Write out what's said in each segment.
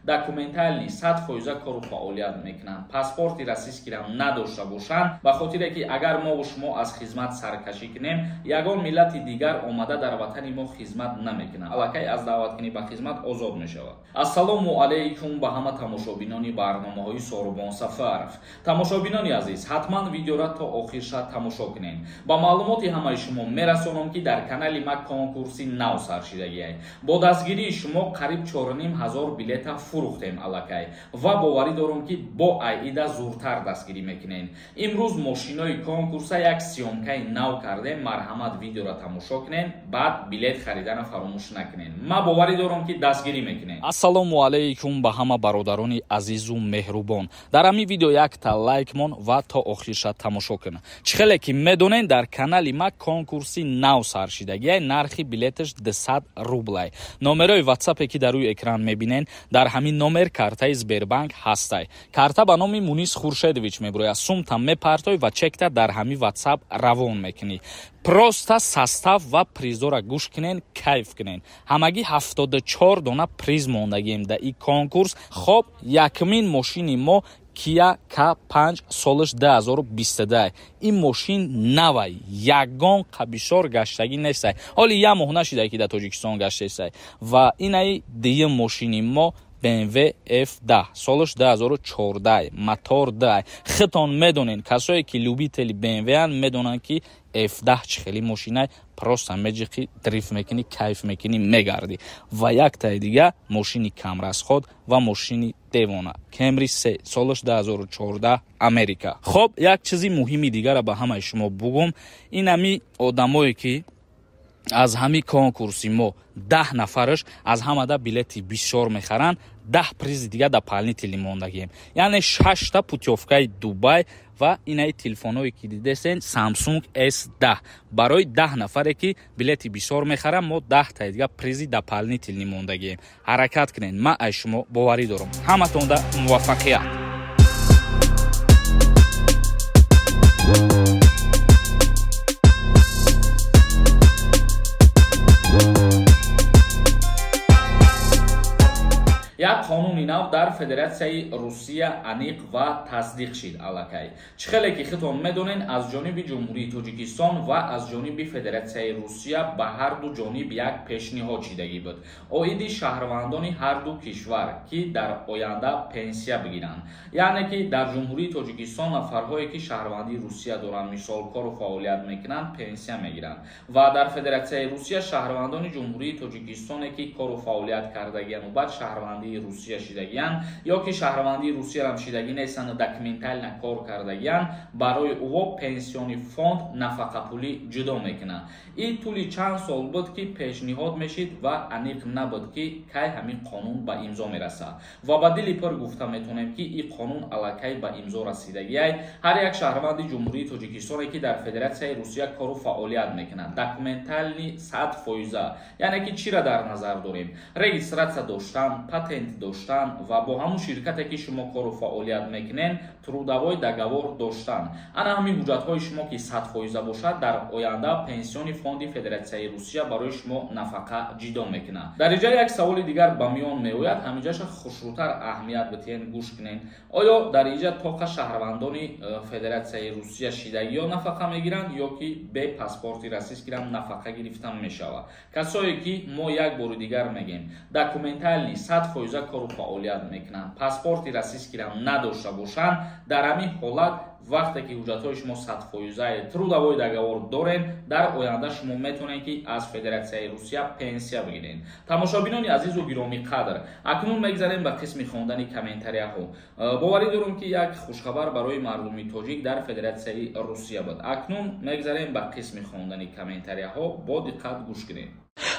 Документальный 100% кору фаъолият мекунанд, паспорти российскийро надошта бошанд, ба хотире ки агар мо шумо аз хизмат саркашӣ кунем, ягон миллати дигар омада дар ватани мо хизмат намекунад, аллакай аз даъваткунӣ ба хизмат озод мешавад. Ассалому алайкум ба ҳама тамошобинони барномаҳои Сорубон Сафаров. Тамошобинони азиз, ҳатман видеора то охирша тамошо кунед. Ба маълумоти ҳамаи шумо мерасонам, ки дар канали ма конкурси нав саршидагиай. Бо дастгирии шумо қариб 4500 билета фурӯхтем аллакай ва боварӣ дорам, ки бо аида зуртар дастгирӣ мекунед. Имрӯз мошинои конкурса як съёмкаи нав кардем. Марҳамат, видеоро тамошо кунед, баъд билет харидана фаромӯш накунед. Ман боварӣ дорам, ки дастгирӣ мекунед. Ассалому алайкум ба ҳама бародарони азизу меҳрубон. Дар ҳамин видео якта лайк мон ва то охирша тамошо кунед. Чӣ хеле ки медонед, дар канали ма конкурси нав саршидагиай, нархи билеташ 200 рублай. Номерои ватсапе ки дар рӯи экран мебинед, дар ҳамин номер картаи Сбербанк ҳастай. Карта ба номи Мунис Хуршедович мебурояд. Сумта мепартой ва чекта дар ҳамин ватсап равон мекунӣ. Просто состав ва призора гӯш кунен, кайф кунен. Ҳамагӣ 74 дона приз мондагием дар ин конкурс. Хоб, якумин мошини мо Kia K5 солаш 2022. Ин мошин навай, ягон қабишор гаштагӣ нестай. Ҳоли як моҳ нашида, ки дар Тоҷикистон гаштестай. Ва инаи дуюм мошини мо BMW F10 солаш 2014, мотор 2. Хитон медонен, касое ки любители BMW-ан медонанд, ки F10 чӣ хели мошинай, просто меҷиқи, дрифт мекунӣ, кайф мекунӣ, мегардӣ. Ва яктаи дига мошини камрасход ва мошини девона Camry 3 солаш 2014, Америка. Хоб, як чизи муҳими дигара ба ҳамаи шумо бугум. Ин ҳами одамое ки аз ҳамин конкурси мо 10 нафараш аз ҳамада билети бисёр мехаранд, 10 призи дига дополнительный мондагием, яъне шашта путёвкаи Дубай ва инаи телефонҳое ки дидесен, Samsung S10. Барои 10 нафаре ки билети бисёр мехаранд, мо 10-таи дига призи дополнительный мондагием. Ҳаракат кунед, ман аз шумо боварӣ дорам. Ҳаматонда муваффақият. Як қонуни нав дар Федератсияи Русия аниқ ва тасдиқ шид аллакай. Чӣ хеле ки худтон медонед, аз ҷониби Ҷумҳурии Тоҷикистон ва аз ҷониби Федератсияи Русия ба ҳарду ҷониб як пешниҳод шидагӣ буд оиди шаҳрвандони ҳарду кишвар, ки дар оянда пенсия бигиранд. Яъне ки дар Ҷумҳурии Тоҷикистон нафарҳое ки шаҳрвандии Русия доранд, мисол кору фаъолият мекунанд, пенсия мегиранд, ва дар Федератсияи Русия шаҳрвандони Ҷумҳурии Тоҷикистоне ки кору фаъолият кардагияну баъд шаҳрвандии Русия шидагиянд ё ки шаҳрвандии Русиярам шидагӣ нестанд, документально кор кардагиянд, барои ӯво пенсионный фонд нафақапулӣ ҷудо мекунад. Ин тӯли чанд сол буд, ки пешниҳод мешид ва аниқ набуд, ки кай ҳамин қонун ба имзо мерасад. Ва ба дили пур гуфта метавонем, ки ин қонун аллакай ба имзо расидагиай. Ҳар як шаҳрванди Ҷумҳурии Тоҷикистоне ки дар Федератсияи Русия кору фаъолият мекунад, документальный 100%, яъне ки чиро дар назар дорем? Регистрация доштан, патент доштан ва бо ҳамун ширкате ки шумо кору фаъолият мекунед, трудовой договор доштан. Ана ҳамин ҳуҷҷатҳои шумо ки 100% бошад, дар оянда пенсионный фонди Федератсияи Русия барои шумо нафақа ҷидо мекунад. Дар инҷа як саволи дигар ба миён меояд, ҳаминҷаша хушрӯтар аҳамият битиҳен, гӯш кунед. Оё дар инҷа тоқа шаҳрвандони Федератсияи Русия шидагиё нафақа мегиранд ё ки бе паспорти российскийрам нафақа гирифтан мешавад? Касое ки, мо як бори дигар мегем, документальный 100% кору фаъолият мекунанд, паспорти российскийрам надошта бошанд, дар ҳамин ҳолат, вақте ки ҳуҷҷатҳои шумо 100% трудовой договор доред, дар оянда шумо метавонед, ки аз Федератсияи Русия пенсия бигиред. Тамошобинони азизу гиромӣ қадр, акнун мегзарем ба қисми хондани комментарияҳо. Боварӣ дорам, ки як хушхабар барои мардуми тоҷик дар Федератсияи Русия буд. Акнун мегзарем ба қисми хондани комментарияҳо, бо диққат гӯш кунед.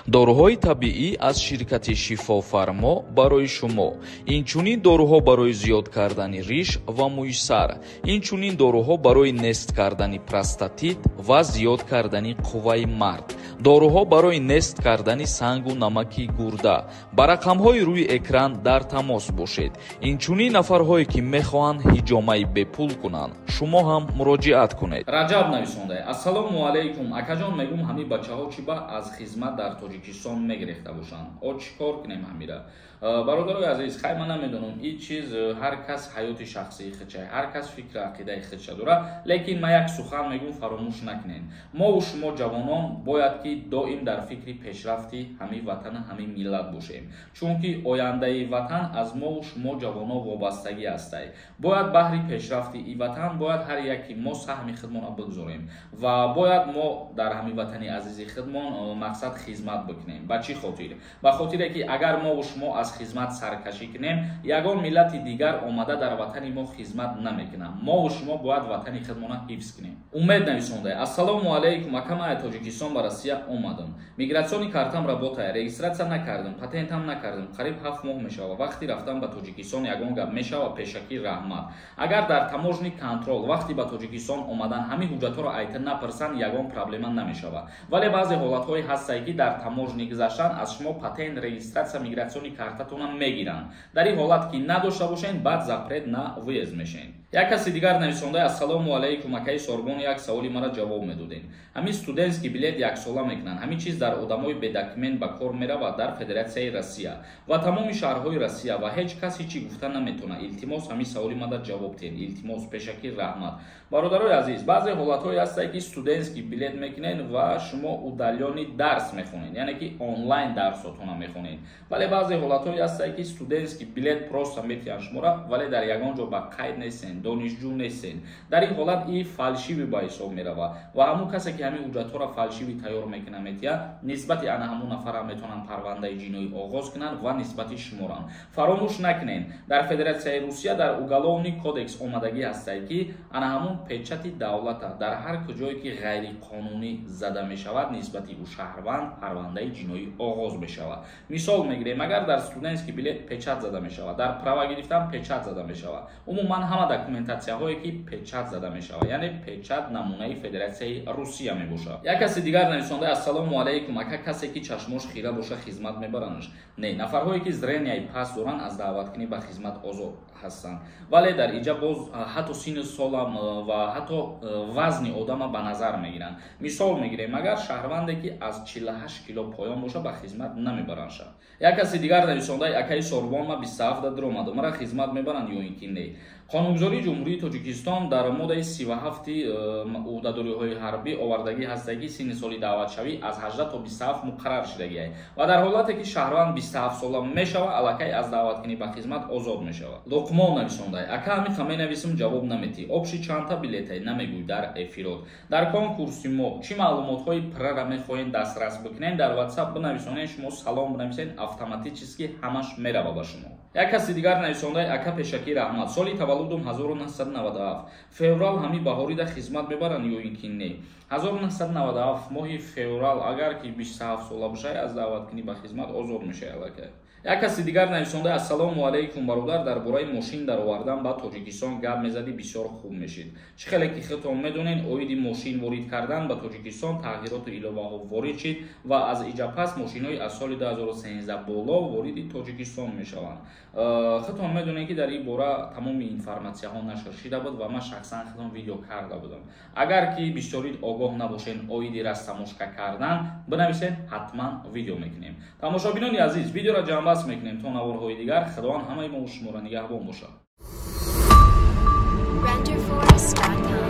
Доруҳои табиӣ аз ширкати Шифофармо барои шумо. Инчунин доруҳо барои зиёд кардани риш ва мӯи сар, инчунин доруҳо барои нест кардани простатит ва зиёд кардани қувваи мард, доруҳо барои нест кардани сангу намаки гурда. Ба рақамҳои рӯи экран дар тамос бошед. Инчунин нафарҳое ки мехоҳанд ҳиҷомаи бепул кунанд, шумо ҳам муроҷиат кунед. Раҷаб нависонда: «Ассалому алайкум, акаҷон. Мегум, ҳамин бачаҳо чӣ ба аз хизмат дар Тоҷикистон мегирехта бошанд? О, чӣ кор кунем ҳамира?» Бародарои азиз, хай, ман намедонам, ин чиз ҳар кас ҳаёти шахсии худша, ҳар кас фикру ақидаи худша дорад, лекин ман як сухан мегӯм, фаромӯш накунед: мову шумо, ҷавонон, бояд ки доим дар фикри пешрафти ҳамин ватану ҳамин миллат бошем, чунки ояндаи ватан аз мову шумо, ҷавонон, вобастагӣ ҳастай. Бояд баҳри пешрафти ин ватан бояд ҳар яке мо саҳми худмонро бигзорем ва бояд мо дар ҳамин ватани азизи худмон мақсад хизмат бикунем. Ба чӣ хотир? Ба хотире ки агар мову шумо аз хизмат саркашӣ кунем, ягон миллати дигар омада дар ватани мо хизмат намекунад. Мову шумо бояд ватани худмонро ҳифз кунем. Умед нависонда: «Ассалому алайкум, ака, ман аз Тоҷикистон ба Россия омадам. Миграционный картам работая, регистрация накардам, патентам накардам, қариб 7 моҳ мешавад. Вақти рафтан ба Тоҷикистон ягон гап мешава? Пешакӣ раҳмат». Агар дар таможенный контроль вақти ба Тоҷикистон омадан ҳамин ҳуҷҷатҳоро айта напурсанд, ягон проблема намешавад. Вале баъзе ҳолатҳое ҳастае, ки дар таможня гузаштан аз шумо патент, регистрация, миграционный картатона мегиранд. Дар ин ҳолат ки надошта бошед, баъд запрет на въезд мешавед. Як каси дигар нависонда: «Ассалому алайкум, акаи Сорбон, як саволи мара ҷавоб медодем. Ҳамин студентский билет яксола мекунанд, ҳамин чиз дар одамои бедокумент ба кор меравад дар Федератсияи Россия ва тамоми шаҳрҳои Россия ва ҳеҷ кас ҳечи гуфта наметавонад? Илтимос, ҳамин саволи мада ҷавоб диҳед, илтимос, пешакӣ раҳмат». Бародарои азиз, баъзе ҳолатҳое ҳастае, ки студентский билет мекунед ва шумо удалённый дарс мехонед, яъне ки онлайн дарсотона мехонед. Вале баъзе ҳолатҳое ҳастае, ки студентский билет просто метиҳанд шуморо, вале дар ягон ҷо ба қайд нестен, донишҷӯ нестен. Дар ин ҳолат и фальшивый ба ҳисоб меравад ва ҳамун касе, ки ҳамин ҳуҷҷатҳоро фальшивый тайёр мекунад, метиҳад, нисбати ана ҳамун нафарам метавонанд парвандаи ҷиноӣ оғоз кунанд ва нисбати шуморам. Фаромӯш накунед, дар Федератсияи Русия дар Уголовный кодекс омадагӣ ҳастае, ки ана ҳамун печати давлата дар ҳар куҷое ки ғайриқонунӣ зада мешавад, нисбати ӯ шаҳрванд парвандаи ҷиноӣ оғоз мешавад. Мисол мегирем, агар дар студентский билет печать зада мешавад, дар права гирифтан печать зада мешавад, умуман ҳама документатсияҳое ки печать зада мешавад, яъне печать намунаи Федератсияи Русия мебошад. Як каси дигар нависонда: «Ассалому алайкум, ака, касе ки чашмош хира боша, хизмат мебаранаш?» Не, нафарҳое ки зрения и паст доранд, аз даъваткунӣ ба хизмат озод ҳастанд. Вале дар инҷа боз ҳатто синну солам ва ҳатто вазни одама ба назар мегиранд. Мисол мегирем, агар шаҳрванде ки аз 48 кило поён боша, ба хизмат намебаранша. Як каси дигар нависонда: «Акаи Сорбон, ма 27 даромаду, мара хизмат мебаранд ё ин ки не?» Қонунгузории Ҷумҳурии Тоҷикистон дар моддаи 37-и ӯҳдадориҳои ҳарбӣ овардагӣ ҳастае, ки синни соли даъватшавӣ аз 18 то 27 муқаррар шудагиай ва дар ҳолате ки шаҳрванд 27 сола мешавад, аллакай аз даъваткунӣ ба хизмат озод мешавад. Луқмон нависондай: «Ака, ҳамиқа менависам, ҷавоб наметӣ. Общий чандта билетай, намегӯй дар эфирот?» Дар конкурси мо чӣ маълумотҳои пуррара мехоҳем дастрас бикунем, дар WhatsApp бинависонед. Шумо салом бинависед, автоматически ҳамаш мерава ба шумо. Як каси дигар нависондай: «Ака, пешакӣ раҳмат. Соли таваллудум 1997, феврал. Ҳамин баҳорида хизмат мебаранд ё ин ки не?» 1997 моҳи феврал, агар ки 27 сола бошай, аз даъваткунӣ ба хизмат озод мешавӣ аллакай. Як каси дигар нависонда: «Ассалому алайкум, бародар, дар бораи мошин даровардан ба Тоҷикистон гап мезадӣ, бисёр хуб мешид». Чӣ хеле ки худтон медонед, оиди мошин ворид кардан ба Тоҷикистон тағйироту иловаҳо ворид шид ва аз иҷа пас мошинҳои аз соли 2013 боло вориди Тоҷикистон мешаванд. Худтон медонед, ки дар ин бора тамоми информатсияҳо нашр шида буд ва ман шахсан худам видео карда будам. Агар ки бисёрид огоҳ набошед оиди растаможка кардан, бинависед, ҳатман видео мекунем. Тамошобинони азиз, видеоро ҷамъбаст мекунем. То наворҳои дигар Худованд ҳамаи мо шуморо нигаҳбон бошад. Renderforest.com.